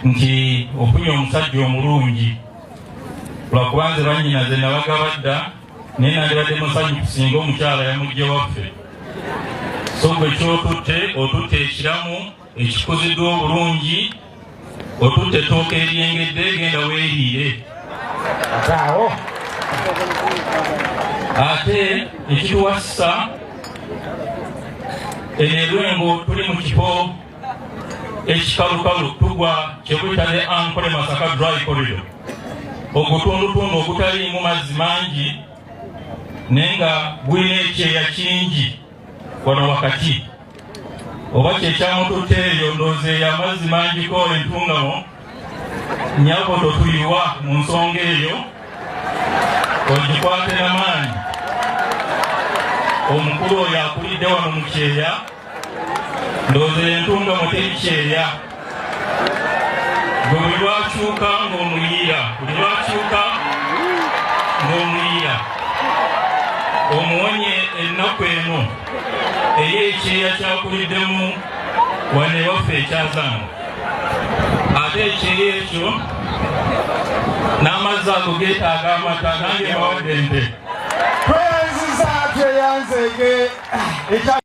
Nti ofunye omusajja omulungi, lwakuba nze bannyinaze nabagaba dda, naye nandibadde musanyufu singa omukyala yamugje waffe. So gwe kyotutte, otutte ekiramu ekikuziddwa obulungi, otutte ettooka eryengedde, genda weeriire. Ataawo. Ate ekituwassa eno erwengo, tuli mu kifo ekikalukalu, tugwa kyebuyita the Ankole Masaka Dry Corridor, ogutundutundu ogutaliimu mazzi mangi naye nga gulina ekyeya kingi wano wakati, oba kyekyamututte eyo, ndowooza eyo amazzi mangiko entungamo. Nyabo, totuyiwa mu nsonga eyo, ogikwate n'amaanyi. Omukulu oyo akulidde wano mu kyeya, ndowooza entungamo teri kyeya. Gwe buli lwakyuka ng'omuyiira, buli lwakyuka ng'omuyiira, omuwonye ennaku eno ey'ekyeya kyakuliddemu wano ewaffe ekyazanga. Ate ekyeya ekyo n'amazzi ago geetaaga amata. Nange bawadde ente. Tweyanziza, tweyanzeege.